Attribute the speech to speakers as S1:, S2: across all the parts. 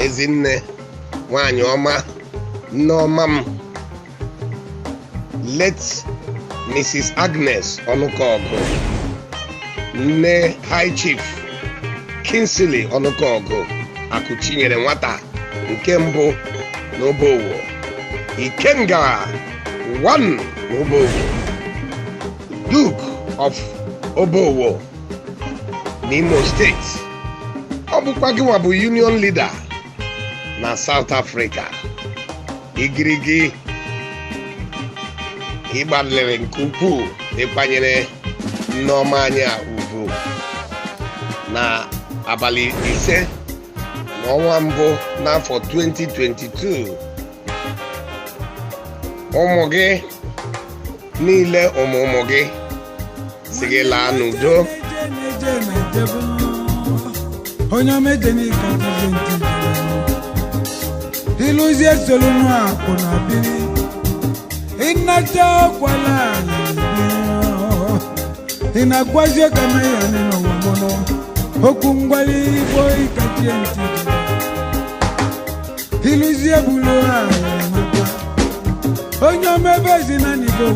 S1: Ezinne nwanyị ọma, nne ọma m, late Mrs. Agnes Ọnụkọgụ, nne High Chief Kingsley Ọnụkọgụ, Akụchinyere nwata nke mbụ n'Obowo, Ikenga 1 n'Obowo, Duke of Obowo n'Imo Steeti. Ọ bụkwa gịnwa bụ union leader na South Africa. Igirigi ịgbalịrị nke ukwuu ịkwanyere nneọma anyị a ugwu na abalị 5 n'ọnwa mbụ n'afọ 2022. Ụmụ gị niile, ụmụ ụmụ gị si gị laa n'udo.
S2: Onye omejenika ịlụzie solunu akụ na biri ịnata ọkwala ị na-agwazi ka ya n'ụwa mụnụ okwu ngwali igbo ịkachie ntị ịlụzie bulu ala maka onye omebe ezi na n'igbo.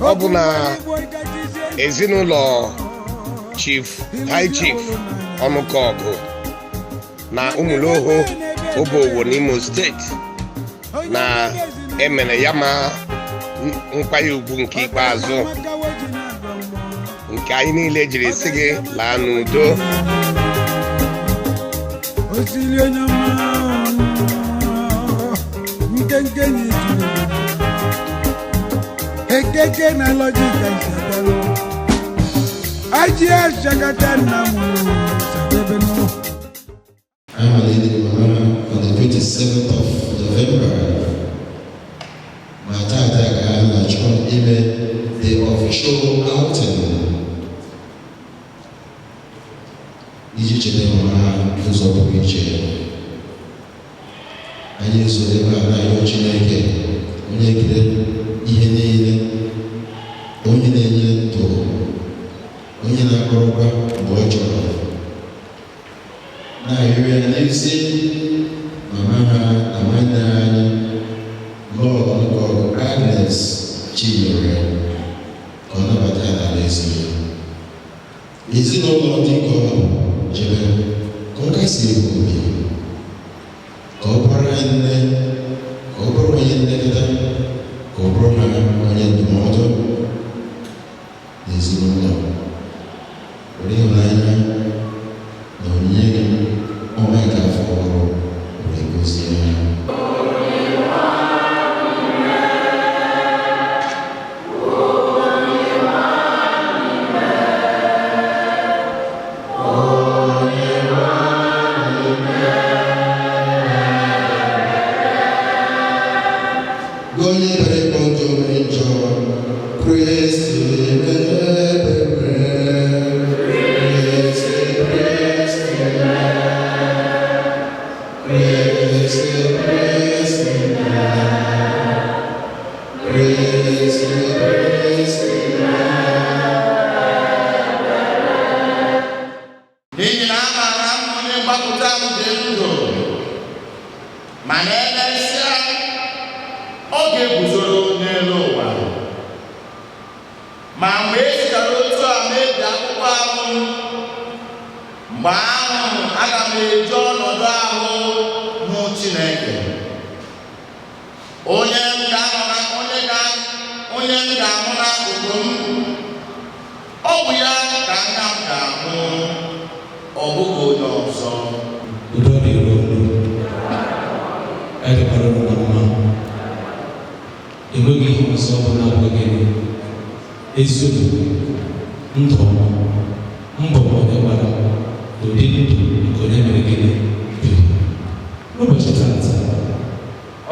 S1: Ọ bụ na ezinụlọ Chief, High Chief Ọnụkọgụ na Ụmụloho, Obowo n'Imo Steeti na emere ya ma nkwanye ugwu nke ikpeazụ nke anyị niile jiri sị gị laa n'udo.
S2: Osili onye ọma nkenke na ijuru ekeke na lọjika nsadalụ aji ashakata nna m sadebenu.
S3: I'm a lady mama on the 27th of November. Ma tata ka a na-achọ ime the official outing iji cheta mama ha n'ụzọ pụrụ iche. Anyị ezoro ebe a na-ayọ Chineke, onye kere ihe niile, onye na-enye ndụ, onye na-akọrọkwa mgbe ọ chọrọ, na-arịọ ya n'ezi mama ha na nwanne anyị Lọlọ Ọnụkọgụ Agnes Chinyere ka ọ nabata ya n'alaeze ya. Ezinụlọ dị ka ọ jebe ka ọ kasie ha obi, ka ọ bụrụ ha nne, ka ọ bụrụ onye nlekọta, ka ọ bụrụ ha onye ndụmọdụ n'ezinụlọ. Were ịhụnanya na onyinye gị ọnwa nke afọ ọhụrụ were gozie ha. Gị onye bere ịkpọ njọ mere njọ, Kristi mere ebere. Kristi, Kristi mere. Kristi, Kristi mere. Kristi, Kristi mere.
S4: N'ihi na amaara m na onye mgbapụta m dị ndụ, mana emesịa ọ ga-eguzoro n'elu ụwa. Ma mgbe e sichara otu a mebie akpụkpọ ahụ m, mgbe ahụ aga m eji ọnọdụ ahụ hụ Chineke, onye m ga-ahụ na onye ga onye m ga-ahụ n'akụkụ m. Ọ bụ ya ka anya m ga-ahụ, ọ bụghị onye ọzọ.
S5: Udo dịrị unu. Ya dịkwara unu na mma. Enweghị ihe ọzọ bụ na-abụghị ezi omume, ndụ ọma, mbọ onye gbara, ụdị ndụ nke onye mere gịnị biri. N'ụbọchị tata,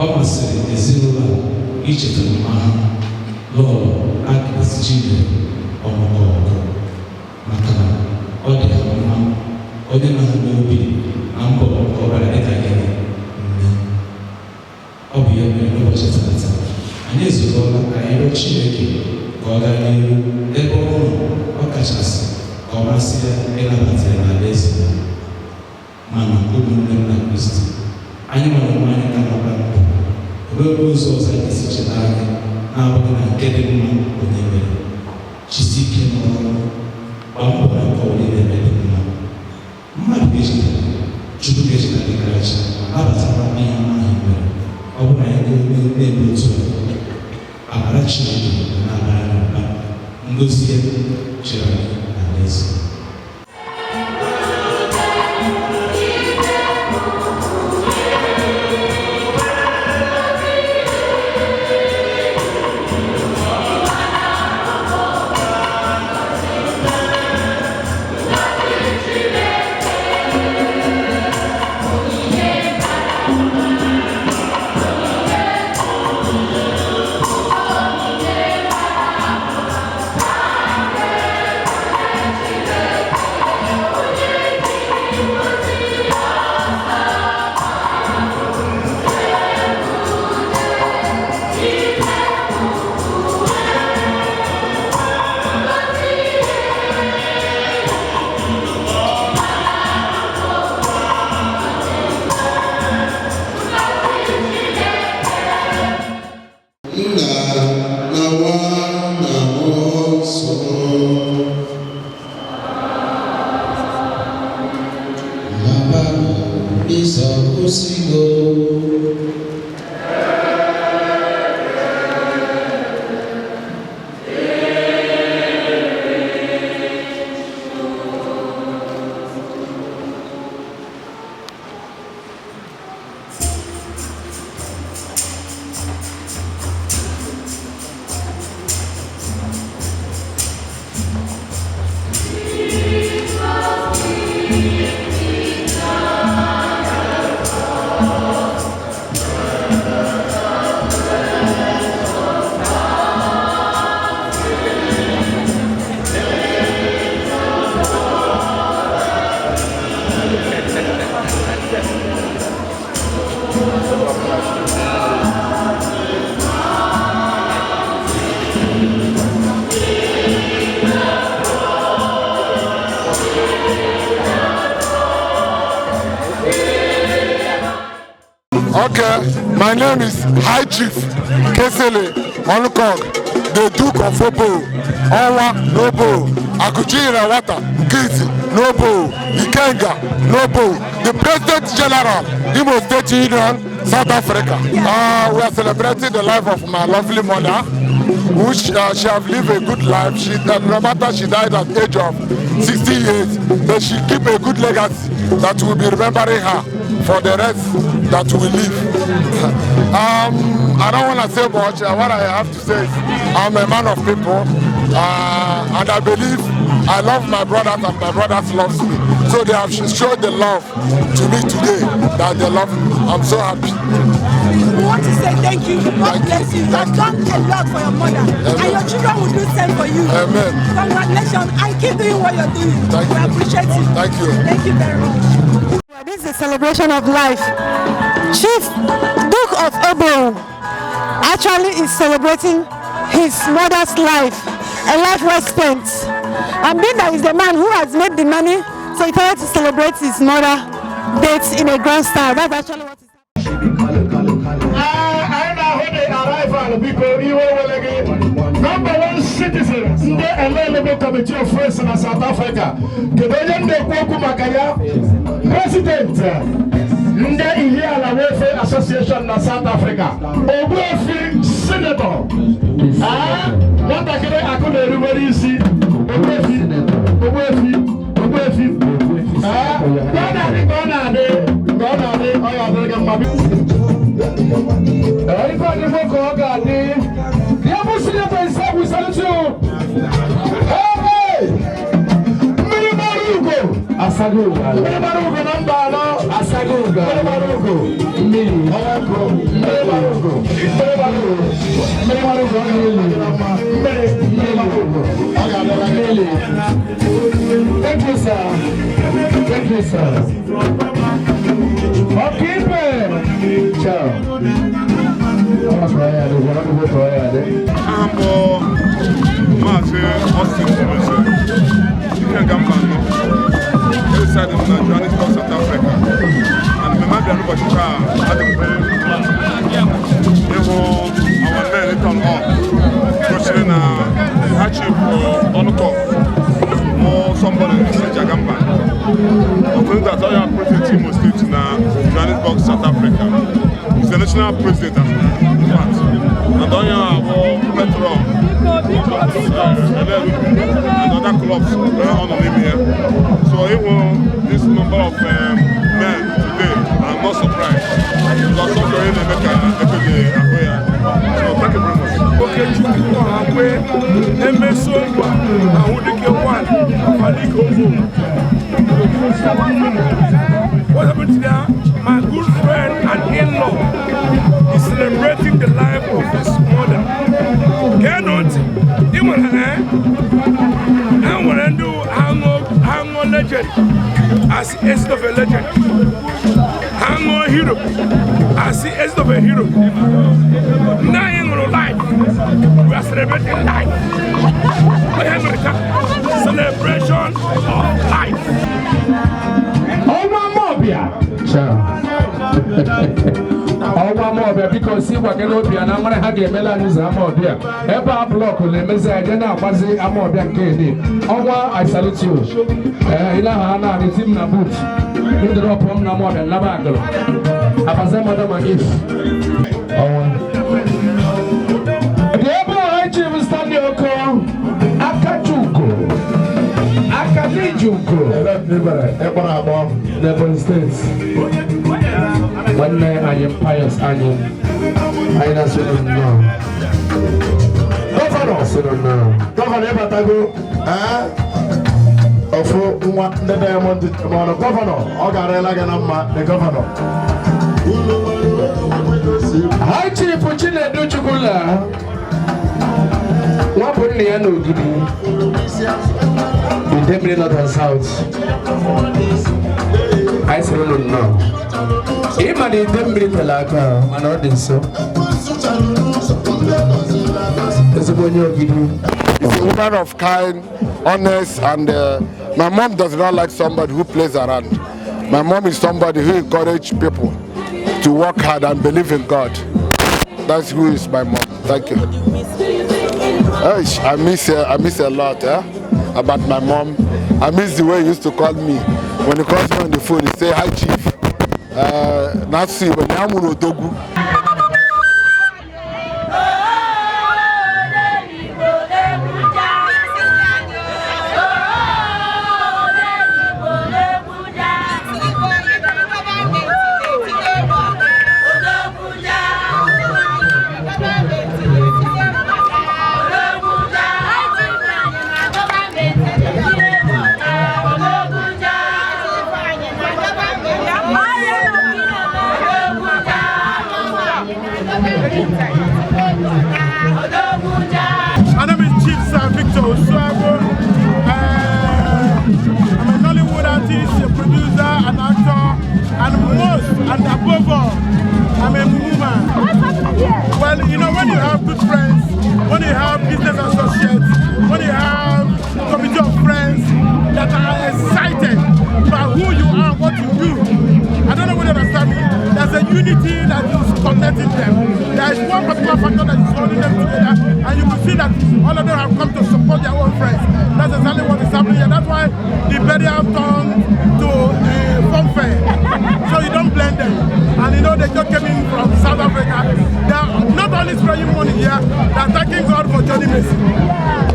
S5: ọ masịrị ezinụlọ a icheta mama ha, Lọlọ Agnes Chinyere Ọnụkọgụ, maka na ọ dị ha mma, onye na ha n'obi na mbọ nke ọ gbara dịka gịnị nne. Ọ bụ ya mere n'ụbọchị tata anyị ezukọla ka anyị rịọ Chineke ka ọ gaa n'ihu ebe ọ nọ, ọ kachasị ka ọ masị ya ịnabata ya n'alaeze ya. Mana ụmụnne Ụmụnne m na Kristi, anyị nwere onwe anyị ka nọkwa ndụ, enweghị ụzọ ọzọ anyị ga-esi cheta anyị na-abụghị na nke dị mma onye mere. Chisi ike n'ọrụ, gbaa mbọ na nke ọbụla ị na-eme dị mma. Mmadụ ga-echeta, Chukwu ga-echeta gị karịcha ma nabatakwa ihe ọma ahụ i mere. Ọ bụrụ na anyị na-eme otu a, amara Chineke na-abara anyị ụba, ngozi ya chere anyị na alaeze.
S3: Nna na Nwa na Mmụọ Nsọ. Laba Misa kwụsịgo.
S6: Okay, my name is High Chief Kesele Olukong, the Duke of Obo, Owa Nobo, Akuchira Wata, Nkisi Nobo, Ikenga Nobo, the President General, Imo State Union, South Africa. We are celebrating the life of my lovely mother, which she have lived a good life. She, no matter she died at age of 60 years, but she keep a good legacy that will be remembering her for the rest that we live. I don't want to say much. What I have to say is I'm a man of people, and I believe I love my brothers and my brothers loves me. So they have showed the love to me today that they love me. I'm so happy.
S7: We want to say thank you. God
S6: Thank you.
S7: bless you. You have done a lot for your mother. And your children will do same for you.
S6: Amen.
S7: Congratulations. And keep doing what you're doing.
S6: Thank
S7: We
S6: you.
S7: appreciate you.
S6: Thank you.
S7: Thank you very much.
S8: This is a celebration of life. Chief Duke of Obo actually is celebrating his mother's life, a life well spent. And being that he's the man who has made the money, so he thought to celebrate his mother death in a grand style. That's actually what is
S9: Anyị na-ahụ the arrival, biko, iwe wele gị. Number one citizen ndị Elelebe Committee of Friends na South Africa, kedu onye m na-ekwu okwu maka ya? President ndị Ihiala Welfare Association na South Africa, Ogbuefi Senator. Ah, nwatakịrị akụ na-erubere isi, Ogbuefi, Ogbuefi, Ogbuefi. Ah, ka ọ na-adị, ka ọ na-adị, ka ọ na-adị, ọ ya adịrị gị mma. Ife adịfo ka ọ ga-adị. The Able Senator himself, we salute you. Hey! Mmiri mara ugo.
S10: Asago ugo.
S9: Mmiri mara ugo na mba anọ.
S10: Asago ugo.
S9: Mmiri mara ugo.
S10: Mmiri.
S9: Ọkụ. Mmiri mara ugo. Mmiri mara ugo. Mmiri mara ugo ọ ga-adị gị na mma. Mmiri. Mmiri mara ugo. Ọ ga-adịra gị na mma.
S10: Thank you, sir. Thank you, sir. Ọkaikpe. Ciao. Ọ ka ọ ya dị, ọ ka ọ ya dị.
S11: Aha m bụ Maazị Austin Obese, Ikenga Mbanọ, Esadị m na Johannesburg, South Africa. Chief Onukọ mụ somebody Jagamba. Ọtụtụ that ọ ya president Imo State na Johannesburg, South Africa. He's the national president, in fact. And onye abụ patron and other clubs ọ nọ n'ime ya. So ịhụ this number of men today, I'm not surprised. Because ọ chọrọ ị na-eme ka ebe dị ahụ ya. So thank you very much.
S12: Okechukwu Ọhakwe emeso ngwa ahụdike 1 Afaliko Obowo. What happened today? My good friend and in-law is celebrating the life of his mother. Geenụ ntị, ị nwere e nwere ndị ha ṅụọ legend as exit of a legend. Ha ṅụọ hero as exit of a hero. Nne anyị ṅụrụ life. We are celebrating life. Onye mere ka celebration of life.
S9: Ọnwa Amawbia. Ọnwa Amawbia, biko si gwakere obi na nwere ha ga-emela anyị ụzọ Amawbia ebe a block na-emezi anyị na-agbazi Amawbia nke ede. Ọnwa, I salute you. Ee, ile ahụ ha naanị tim na boot ndrọpụ m na Amawbia nnaba agụrụ abaza madam if ọnwa. The ebe a Chief Stanley Oko Akachuko Akanijuko n'Ebonyi State, nwanne anyị Pius anyị anyị na-asụ nnọọ.
S10: Governor.
S9: Sịrị nnọọ.
S10: Governor ịbatago ofu nwa ndị Diamond ọnụ. Governor, ọ garela gị na mma, the governor.
S9: High Chief Chinedu Chukwula nwapụ nna ya n'Ogidi, Idemili North and South, anyị sịrị unu nnọọ. Ịma na Idemili tere aka mana ọ dị nso. Ezigbo onye Ogidi.
S6: Is a woman of kind, honest, and my mom does not like somebody who plays around. My mom is somebody who encourages people to work hard and believe in God. That's who is my mom. Thank you. Eish, I miss a lot about my mom. I miss the way he used to call me. When he calls me on the phone, he say, "Hi, Chief." Not see, but now I'm Odogu.
S12: My name is Chief Sir Victor Osuagwu. I'm a Nollywood artist, a producer, an actor, and most and above all, I'm a woman.
S7: What's happening here?
S12: Well, when you have good friends, when you have business associates, when you have committee of friends that are excited about who you are, what you do. I don't know whether you understand me. There's a unity that is connecting them. There is one particular factor that is holding them together, and you will see that all of them have come to support their own friends. That's exactly what is happening here. That's why the burial turned to a funfair. So you don't blame them. And they just came in from South Africa. They are not only spraying money here, they are thanking God for Johnny Mercy.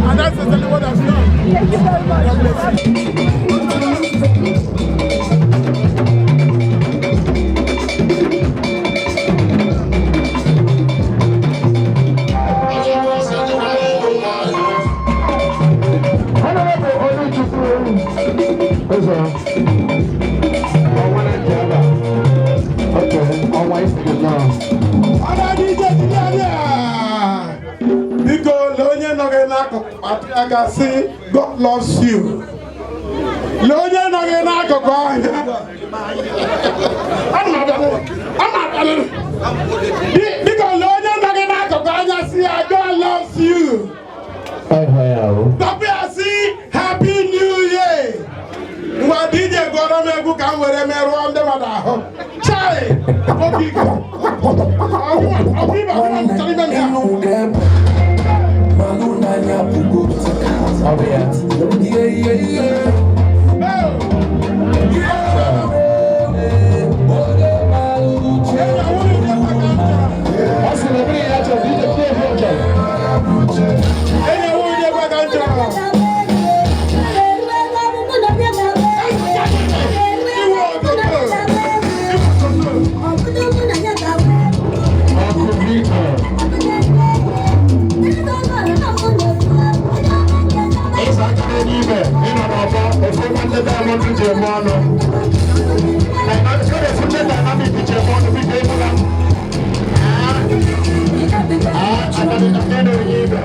S12: And that's exactly what I've done.
S7: Thank you very much.
S12: God bless you.
S9: Honorable Oluchukwu Ụzọ Ọnwa na Njaba. Okay, ọnwa isi nnọọ.
S12: Ọba DJ, biko lee onye nọ gị n'akụkụ atụ ya ga-asị, "God loves you." Lee onye nọ gị n'akụkụ ahụ. Ana m abịa, ana m abịa. Biko lee onye nọ gị n'akụkụ anya, sị ya, "God loves you."
S9: Ọhịa ya o.
S12: Papa ya sị, "Happy New Year." Ngwa, DJ, gụọrọ m egwu ka m were merụọ ndị mmadụ ahụ. Chai! Oge ike. Ọgwụ ịba ọgwụ chọrọ ime m ya.
S13: Malụ n'anya bụgo.
S10: Ọ bụ ya. Ọ sị na ebere ya chọrọ ije kwuo ihe ọ chọrọ. Ịsa aka n'ime ịnọ n'ọfọ ofu nwanne Diamond ji eme ọnụ. Dynamic, ọ na-efu ndị Dynamic ji eme ọnụ biko ebula. Ah, aka dị na onye ibe.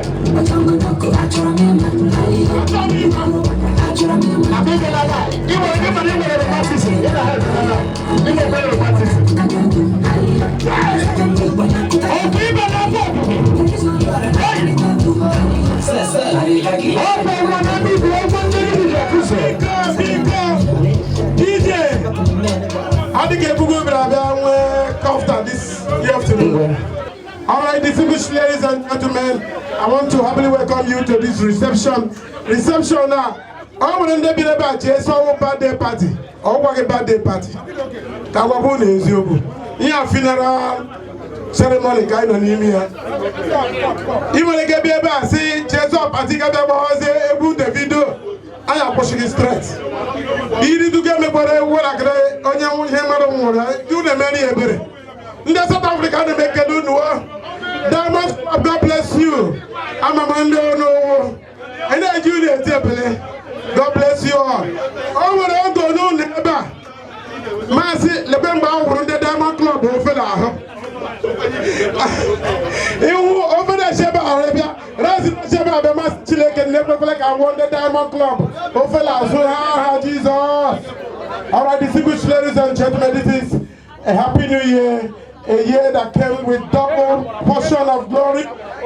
S9: DJ, I think Ebugo will kaftan this afternoon. All right, distinguished ladies and gentlemen, I want to happily welcome you to this reception. Reception now. I want to be about Jason birthday party. Or what a birthday party. Ka gwa bụ na eziokwu. Ihe a funeral ceremony ka anyị nọ n'ime ya. Ị nwere ike bịa ebe a sị Jason party ka bịa gbaghazie egwu Davido. Anyị akwụsịghị straight. Iri duga mekwara ewu werakịrị onye ihe mmadụ nwụrụ unu emere ya ebere. Ndị South Africa na-eme ekele unu o. Diamond Club, God bless you. Ama m ndị ọnụ Ị na-eji unu eti ebele. God bless you all. O nwere oge n'ụlọ ebe a. Maazị lekwe mgbe ahụ hụrụ ndị Diamond Club ofe n'ahụ. Ihu ofe na-esi ebe ahụ bịa, rice na-esi ebe abịa masị Chineke na-ekwekwele ka nwụọ ndị Diamond Club ofe n'azụ ha aha Jizọs. All right, distinguished ladies and gentlemen, this is a happy new year, a year that came with double portion of glory,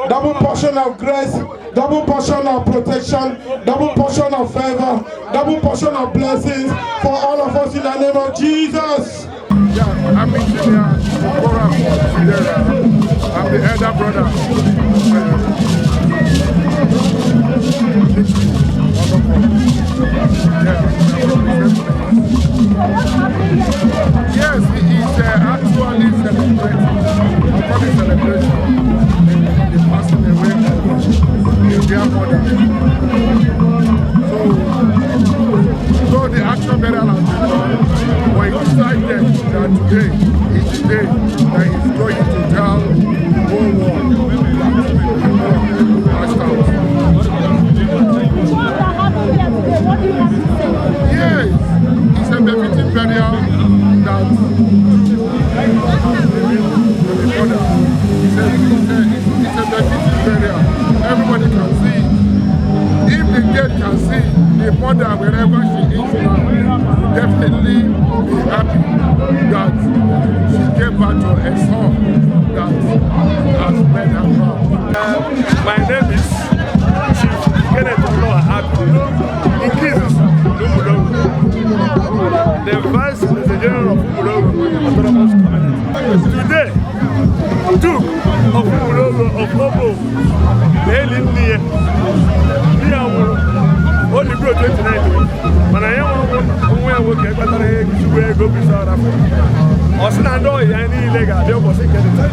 S9: double portion of grace, double portion of protection, double portion of favor, double portion of blessings for all of us in the name of Jesus.
S11: Yeah, I'm engineer Okora Fidera. I'm the elder brother of Yes, he is actually celebrating, I call it celebration, the passing away of his dear mother. So, though the actual burial has been done, but he decided that today is the day that he's going to tell the whole world that the mother passed out. Yes, it's a befitting burial that the mother. It's a befitting burial. Everybody can see. If the dead can see the mother wherever she is now, will definitely be happy that she gave birth to a son that has made her proud.
S13: My name is Chief Kenneth Oloa Aku, Ikizus Umulogu, the Vice President General of Umulogu Autonomous Community. Today, Duke of Umulogu of Obo, na-eli nne ya, di ya nwụrụ, o ligoro 29, mana ya nwa ya nwoke kpatara ya ezigbo ego bisa ọrafọ. Ọ sị na ndị ọyị ya niile ga-abịa ụbọchị nke dị taa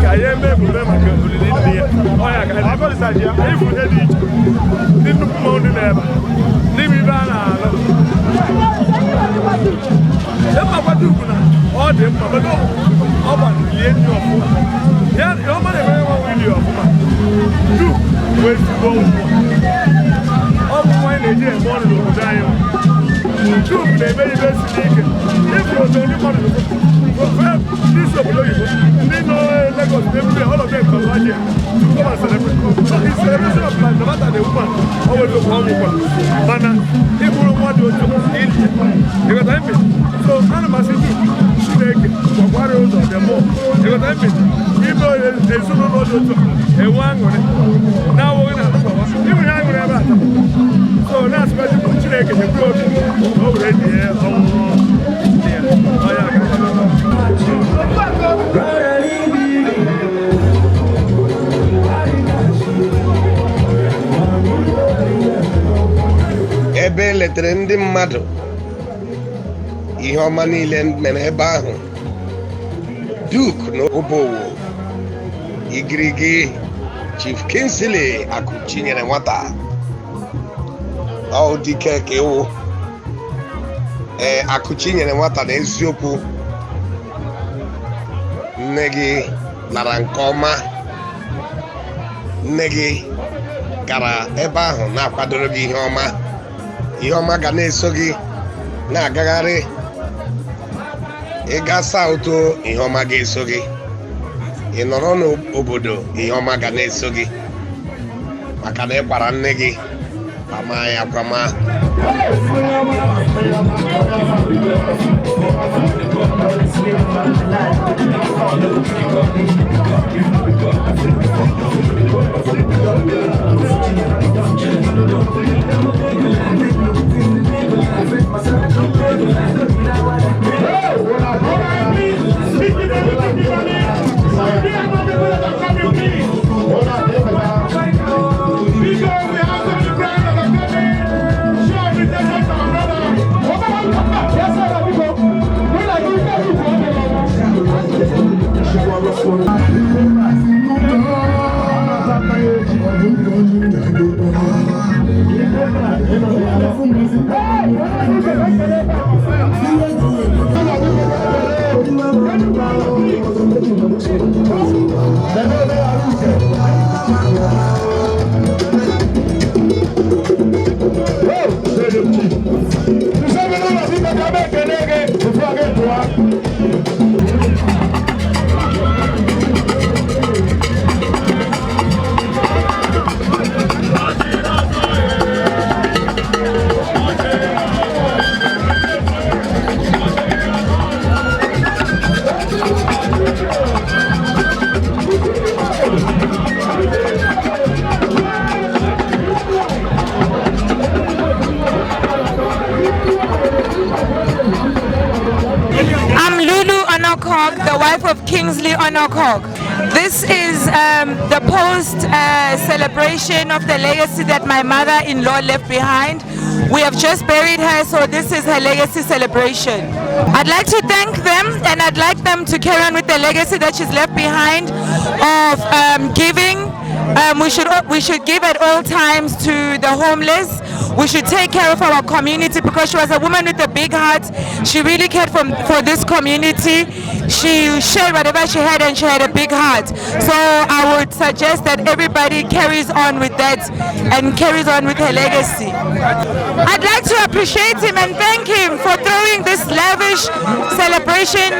S13: ka ya eme emume maka olili nne ya. Ọ ya ka anyị fụ ihe dị iche ndị nnukwu mmanwụ dị n'ebe a, n'ime ibe a na-alụ. Ịmakwado ugwu na ọ dị mma mana ọ gbara lie nne ọfụma. Ya ọma na-emere nwa ili ọfụma. Duke wee zigbo nwa. Ọ bụ nwa anyị na-eji eme ọnụ n'obodo anyị. Duke na-eme ibe siri ike. Ịfụrụ otu ndị mmadụ ndị si obodo oyibo, ndị nọ Lagos, everywhere, all of them converge here to come and celebrate. So it's celebration of life, no matter the woman, always look one woman. Mana ịbụrụ nwa dị otu ili, ịghọta ime? So ana m asị Duke, Chineke gwakwara ụzọ dị mụ, ịghọta ime? Ime ezinụlọ dị otu a, enwe aṅụrị, na-awụghị na alụkwawa, inwe aṅụrị ebe a taa. So na-asịkwa Chineke nyekwuru obi, o were die ọnwụ ya, ọ ya aka.
S1: Ebe e letere ndị mmadụ, ihe ọma niile mere ebe ahụ. Duke na Obowo, igirigi Chief Kingsley Akụchinyere nwata, ọ dike ka ịwụ. Ee, Akụchinyere nwata, na eziokwu, nne gị lara nke ọma. Nne gị gara ebe ahụ na-akwadoro gị ihe ọma. Ihe ọma ga na-eso gị na-agagharị. Ịga South, ihe ọma ga-eso gị. Ị nọrọ n'obodo, ihe ọma ga na-eso gị, maka na ị kwara nne gị kwama ya kwama.
S14: I'm Lulu Onokok, the wife of Kingsley Onokok. This is the post celebration of the legacy that my mother in law left behind. We have just buried her, so this is her legacy celebration. I'd like to thank them, and I'd like them to carry on with the legacy that she's left behind of giving. We should give at all times to the homeless. We should take care of our community because she was a woman with a big heart. She really cared for this community. She shared whatever she had, and she had a big heart. So I would suggest that everybody carries on with that and carries on with her legacy. I'd like to appreciate him and thank him for throwing this lavish celebration,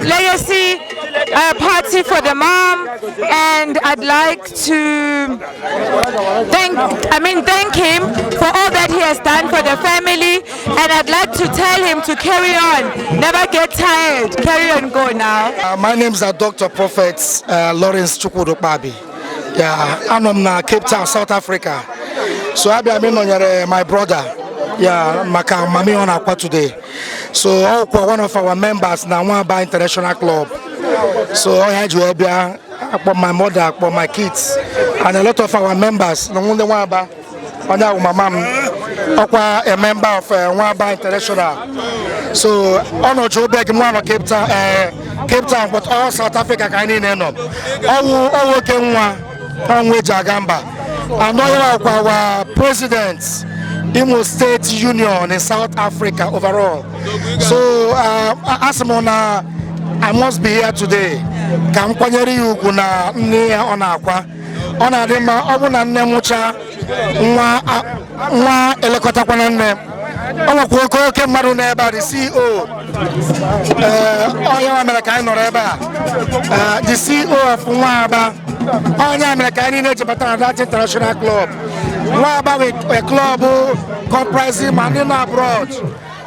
S14: legacy party for the mom, and I'd like to thank, I mean, thank him for all that he has done for the family, and I'd like to tell him to carry on, never get tired, carry on, go now.
S15: My name is Dr. Prophet Lawrence Chukwudokpabi. Yeah, anọ m na Cape Town, South Africa. So abịa m ịnọnyere my brother, yeah, maka mami ọ na-akwa today. So ọ kwa one of our members na Nwaba International Club. So ọ ya ji wee bịa akpọ my mother, akpọ my kids and a lot of our members na ndị Nwaba. Onye ahụ mama m ọkwa a member of Nwaba International. So ọ nọ Joburg, mụ anọ Cape Town, Cape Town, but all South Africa ka anyị niile nọ. Ọwụ ọwụ oke nwa ọnwụ eji aga mba. And onye ọkwa wa president Imo State Union in South Africa overall. So asị m na I must be here today ka m kwanyere ya ugwu na nne ya ọ na-akwa. Ọ na-adị mma ọ bụ na nne mụcha nwa, nwa elekọtakwana nne. Ọ nwekwa oke oke mmadụ n'ebe a, the CEO. Ee, onye nwa mere ka anyị nọrọ ebe a. The CEO of Nwaba, onye a mere ka anyị niile jebata na that international club. Nwaba with a club comprising ma ndị nọ abroad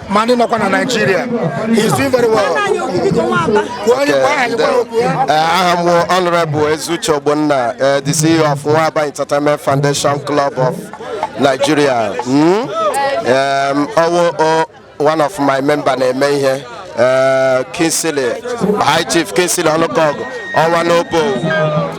S15: ma ndị nọkwa na Nigeria. He is doing very well. Kwuo onye kwuo aha gị, gwa okwu ya.
S16: Aha m wụ Honorable Ezuche Ogbonna, the CEO of Nwaba Entertainment Foundation Club of Nigeria. Ọwụ one of my member na-eme ihe, Kingsley, High Chief Kingsley Ọnụkọgụ, ọnwa n'Obowo.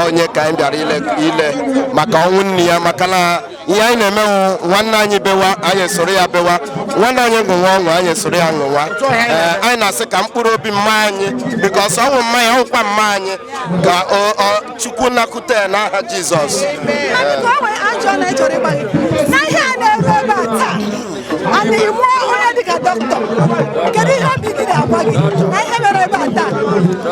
S16: Onye ka anyị bịara ile ile maka ọnwụ nne ya, maka na Ihe anyị na-eme wụ nwanne anyị bewa, anyị soro ya bewa, nwanne anyị ṅụwa ọṅụ, anyị soro ya ṅụwa. Ee, anyị na-asị ka mkpụrụ obi mma anyị, because ọnwụ mma ya ọnwụkwa mma anyị, ka Chukwu nakute ya n'aha Jizọs.
S7: Biko, o nwere ajọ na ịchọrọ ịgba gị na ihe a na-eme ebe a taa, a na-eme onye dịka dọkịta, kedu ihe obi gị na-agwa gị na ihe mere ebe a taa,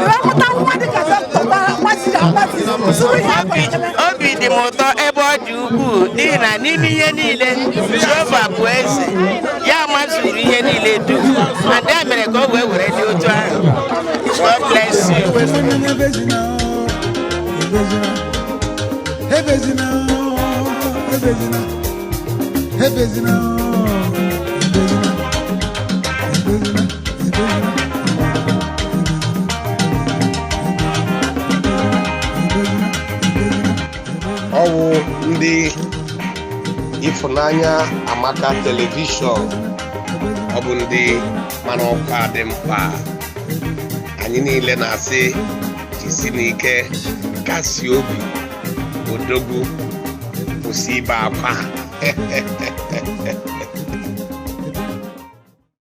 S7: wee mụta nwa dịka dọkịta gbasiri agbasi zuru ihe a kwere eme?
S17: Obi dị m ụtọ ebe ọ dị ukwuu, n'ihi na n'ime ihe niile, Jehova bụ eze. Ya mazuru ihe niile dum, and ya mere ka o wee were dị otu ahụ. God bless you.
S2: Ebezina, ebezina, ebezina, ebezina, ebezina, ebezina.
S1: Ọwụ ndị Ịfụnanya Amaka Television, ọ bụ ndị mara ọkwa dị mkpa. Anyị niile na-asị jisi n'ike, kasi obi, odogwu, kwụsị ibe akwa.